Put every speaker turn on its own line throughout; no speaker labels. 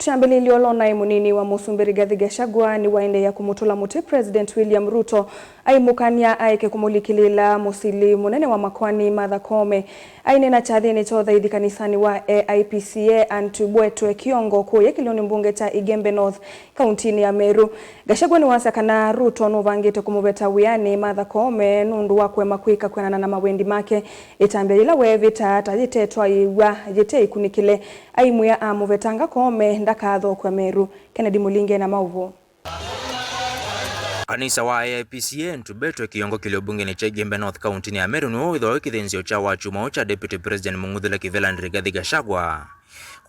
Tuambili olona imunini wa Musumbi Rigathi Gachagua ni waende ya kumutula muti President William Ruto aimukania aeke kumulikilila musili munene wa makwani Martha Koome ainena chathini cha uthaithi kanisani wa AIPCA Antubwetwe Kiongo kuya kilioni mbunge cha Igembe North kauntini ya Meru. Gachagua ni wasa kana Ruto nuvangite kumuveta wiani Martha Koome nundu wa kwema kwika kwenana na mawendi make itambia yila wevita tayitetwa iwa yite ikunikile aimwia amuvetanga Koome ndakathokwa Meru. Kennedy Mulinge na mauvo.
Kanisa wa AIPCA Ntubetwe Kiongo kilio bunge ni cha Igembe North County ya Meru ni withwa kithinzio cha wachuma cha Deputy President Mung'uthile Kivela Rigathi Gachagua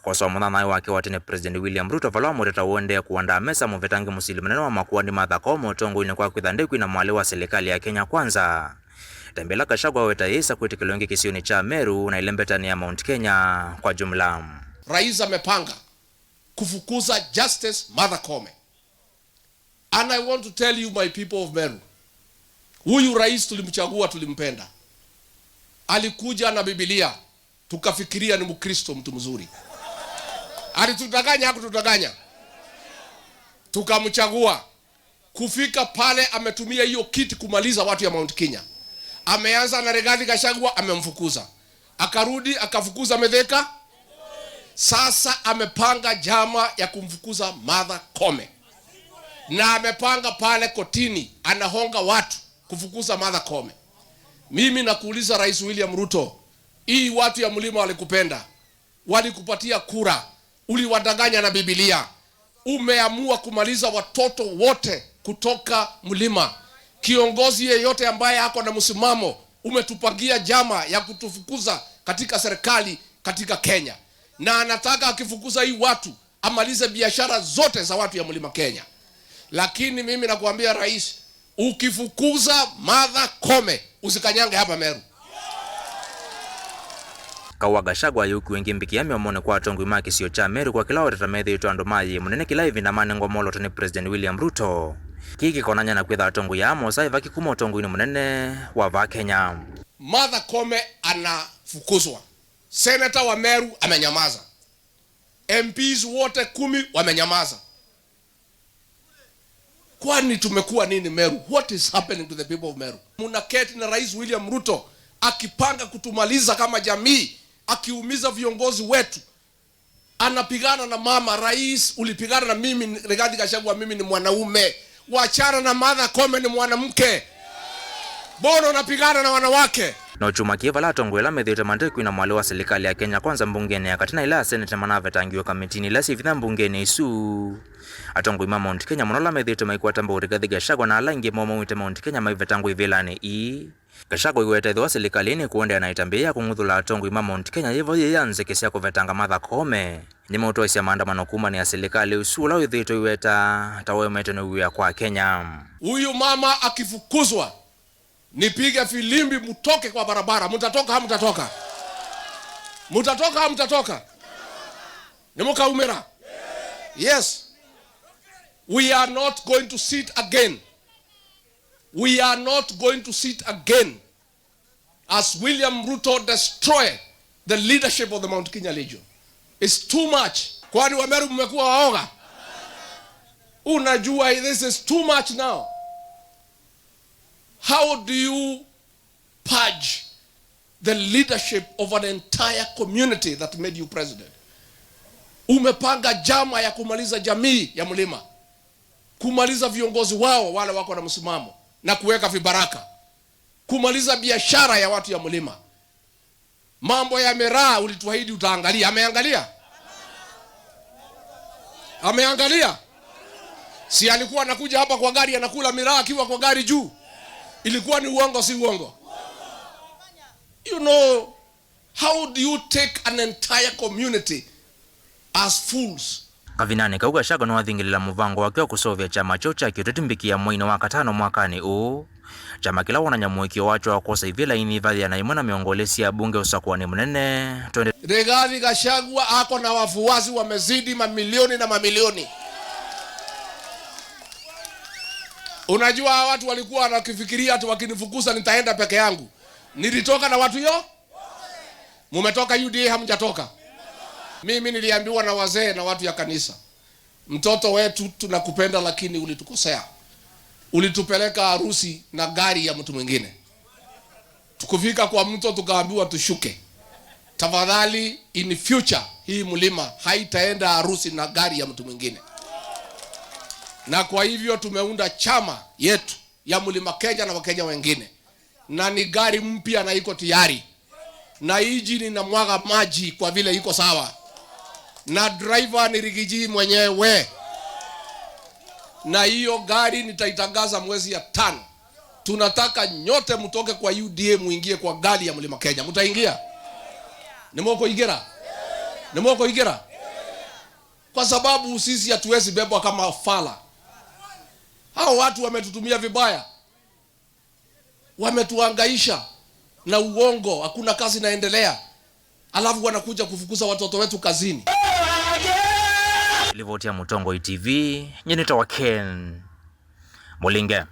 kosa muthanai wake wa tene President William Ruto vala muteta wonde kuandaa mesa muvetange musili munene wa makuani Martha Koome utongoini kwa kwitha ndikwi na mwali wa serikali ya Kenya Kwanza. Tembela Gachagua weta yesa kwitikilongi kisioni cha Meru na ilembetani ya Mount Kenya kwa jumla.
Rais amepanga kufukuza Justice Martha Koome. And I want to tell you, my people of Meru, huyu rais tulimchagua, tulimpenda. Alikuja na Biblia, tukafikiria ni Mkristo, mtu mzuri. Alitudanganya, hakutudanganya? Tukamchagua. Kufika pale ametumia hiyo kiti kumaliza watu ya Mount Kenya. Ameanza na Rigathi Gachagua, amemfukuza. Akarudi akafukuza Mithika. Sasa amepanga jama ya kumfukuza Martha Koome. Na amepanga pale kotini, anahonga watu kufukuza Martha Koome. Mimi nakuuliza Rais William Ruto, hii watu ya mlima walikupenda, walikupatia kura, uliwadanganya na Biblia. Umeamua kumaliza watoto wote kutoka mlima. Kiongozi yeyote ambaye ako na msimamo, umetupangia jama ya kutufukuza katika serikali katika Kenya. Na anataka akifukuza hii watu amalize biashara zote za watu ya mlima Kenya. Lakini mimi nakuambia rais, ukifukuza Martha Koome usikanyange hapa Meru.
Kawa Gachagua yuki wengi mbikia miomone kwa atongwi ma kisio cha Meru kwa kila watata methi itwa andu mayi munene kila ivinda manengwa mwolota ni President William Ruto. Kiki konanya na kwitha atongwi ya Amos aiva kikuma utongwini munene wa va Kenya.
Martha Koome anafukuzwa. Senator wa Meru amenyamaza. MPs wote 10 wamenyamaza. Kwani tumekuwa nini Meru? What is happening to the people of Meru? Munaketi na Rais William Ruto akipanga kutumaliza kama jamii, akiumiza viongozi wetu. Anapigana na mama rais, ulipigana na mimi Rigathi Gachagua, mimi ni mwanaume. Wachana na Martha Koome ni mwanamke. Mbona unapigana na wanawake?
No chuma kiva la tongwela methite mandekwi na mwali wa serikali ya Kenya Kwanza mbungeni ya katina ila seneta manavetangiwe kamitini ila sivitha mbungeni isu. Atongoi ma Mount Kenya muno la methite maikwata mbu Rigathi Gachagua na ala ingi momo wite Mount Kenya maivetangwa ivilani i. Gachagua iweta ithwa serikalini kuendea na itambia kung'uthula atongoi ma Mount Kenya yivo yiyanze kesi ya kuvetanga Martha Koome. Nimeutwaisya maandamano kuma ni ya serikali usu ula withitwe iweta tawe ni uwia kwa Kenya.
Huyu mama akifukuzwa nipige filimbi mtoke kwa barabara. Mtatoka hamtatoka? Mtatoka hamtatoka? Ni mukaumira? Yes. We are not going to sit again. We are not going to sit again as William Ruto destroy the leadership of the Mount Kenya Legion. It's too much. Kwani Wameru mmekuwa waoga? Unajua this is too much now. How do you purge the leadership of an entire community that made you president? Umepanga jama ya kumaliza jamii ya mlima, kumaliza viongozi wao wale wako na msimamo na kuweka vibaraka, kumaliza biashara ya watu ya mlima. Mambo ya miraa ulituahidi utaangalia. Ameangalia? Ameangalia? Si alikuwa anakuja hapa kwa gari anakula miraa akiwa kwa gari juu? Ilikuwa ni uongo, si uongo? How do you take an entire community as fools?
Kavinani kauga Gachagua niwathingilila muvango wake wa kusovya chama cho cha kiutetimbikia mwaini wa katano mwakani uu. Chama kila wonanya mwikio wacho wa kosa ivila ini vathia na imwe na miongolesi ya bunge usakuani munene. Twende.
Rigathi Gachagua ako na wafuasi wamezidi mamilioni na mamilioni. Unajua hawa watu walikuwa wanakifikiria ati wakinifukuza nitaenda peke yangu. Nilitoka na watu yo? Mumetoka UDA hamjatoka? Mimi niliambiwa na wazee na watu ya kanisa, mtoto wetu tunakupenda, lakini ulitukosea, ulitupeleka harusi na gari ya mtu mwingine, tukufika kwa mto tukaambiwa tushuke. Tafadhali, in future hii mlima haitaenda harusi na gari ya mtu mwingine. Na kwa hivyo tumeunda chama yetu ya Mlima Kenya na Wakenya wengine, na ni gari mpya na iko tayari, na injini inamwaga maji kwa vile iko sawa, na driver ni Riggy G mwenyewe, na hiyo gari nitaitangaza mwezi ya 5. Tunataka nyote mtoke kwa UDA muingie kwa gari ya Mlima Kenya. Mtaingia? Ni moko igera? Ni moko igera? Kwa sababu sisi hatuwezi bebwa kama fala. Hao watu wametutumia vibaya, wametuhangaisha na uongo, hakuna kazi inaendelea, alafu wanakuja kufukuza watoto wetu kazini.
Livotia Mutongo ITV, nyeneta wa Ken Mulinge.